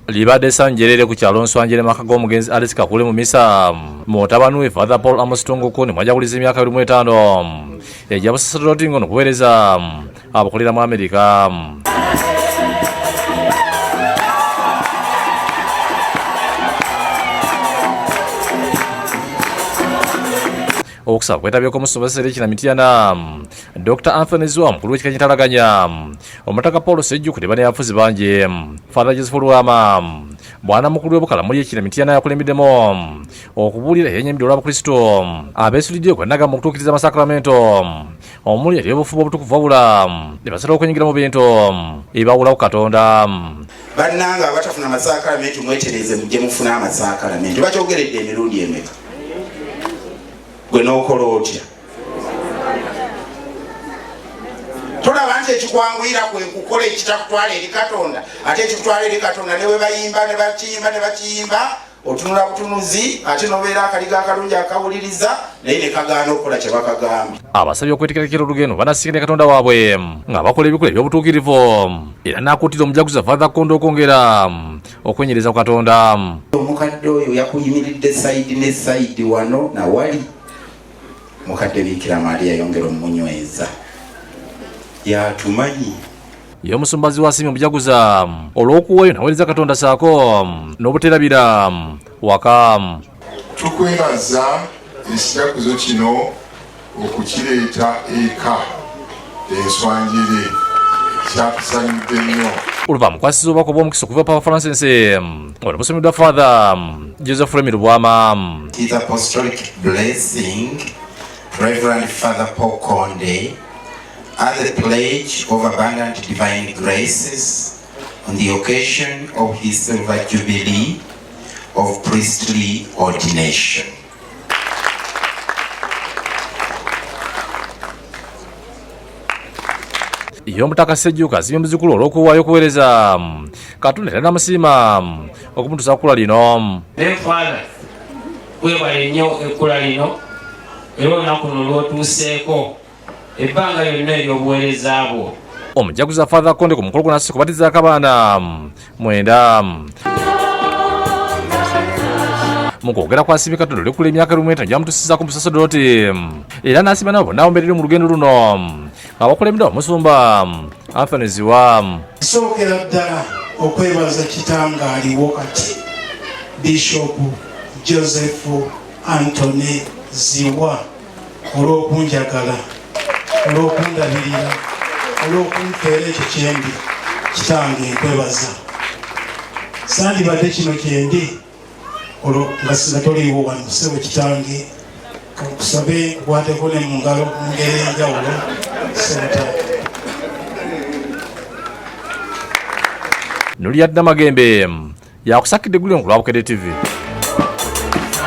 Libadde ssanyu jjereere ku kyalo Nswanjere maka g'omugenzi Alice Kakule mu misa mutabani we Father Paul Amos Tunguku ne mwajaguliza emyaka 25 egy'abusaserdooti ng'ono kuweereza abukolera mu Amerika. Okusaba kwetabyeko omusomesa era ekina Mityana Dr. Anthony Zwa omukulu w'ekika ky'entalaganya Omutaka Paul Sejjuku ne bannabyabufuzi bangi. Father Joseph Lwama bwana mukulu w'e Bukala muli ekina Mityana yakulembeddemu okubuulira eyenyamidde olw'Abakristo abeesuliddeyo kwennaga mu kutuukiriza amasakramento omuli ery'obufubo obutukuvu wabula ne basalawo okwenyigira mu bintu ebibawula ku Katonda. Bannange abatafuna masakalamenti mwetereeze mujje mufune amasakalamenti. Bakyogeredde emirundi emeka? Gwe n'okola otya? Tolaba nti ekikwanguyira kwe kukola ekitakutwala eri Katonda, ate ekikutwala eri Katonda ne bwe bayimba ne bakiyimba ne bakiyimba otunula butunuzi ate n'obeera akaliga akalungi akawuliriza naye ne kagaana okukola kye bakagambye. Abasabye okwetegerekera olugendo banasinkane Katonda waabwe nga bakola ebikola eby'obutuukirivu era n'akuutira omujaguza Father Kondo okwongera okwenyereza ku Katonda. Omukadde oyo yakuyimiridde sayidi ne sayidi wano na wali. Mukadde Biikira Maria yongera omumunyweza, yatumanyi. Ye omusumbazi wa Siimi omujaguza olw'okuwayo naweereza Katonda saako n'obuterabira waka. Tukwebaza ekijaguzo kino okukireeta eka enswanjere kyatusanyudde nnyo. Oluva mukwasiza obubaka obw'omukisa okuva Papa Francis ono busomeddwa Father Joseph Remy Lubwama. His apostolic blessing, Reverend Father Paul Konde, at the pledge of abundant divine graces on the occasion of his silver jubilee of priestly ordination. Ye Omutaka Ssejjuuko asiimye muzzukulu olw'okuwaayo okuweereza Katonda era n'amusiima okumutuusa ku kkula lino. Naye Father, webale nnyo ekkula lino era olunaku luno lw'otuuseeko ebbanga lyonna ery'obuweereza bwo. Omujaguza Father Konde ku mukolo guno asise kubatizaako abaana 9. Mu kwogera kw'asiimye Katonda olw'ekkula emyaka 25 gy'amutuusizaako mu busaserdooti era n'asiima nabo bonna abambeeredde mu lugendo luno abakulembedde omusumba Anthony Ziwa. Nsookera ddala okwebaza kitange aliwo kati, Bishop Joseph Anthony Ziwa, olw'okunjagala, olw'okundabirira, olw'okunfeera ekyo kyendi. Kitange nkwebaza, sandibadde kino kyendi olwo nga singa toliiwo wano. Ssebo kitange, kankusabe nkukwateko ne mu ngalo mu ngeri ey'enjawulo. Ssebo taata. Nuliyat Namagembe yakusakidde eggulire ku lwa Bukedde TV.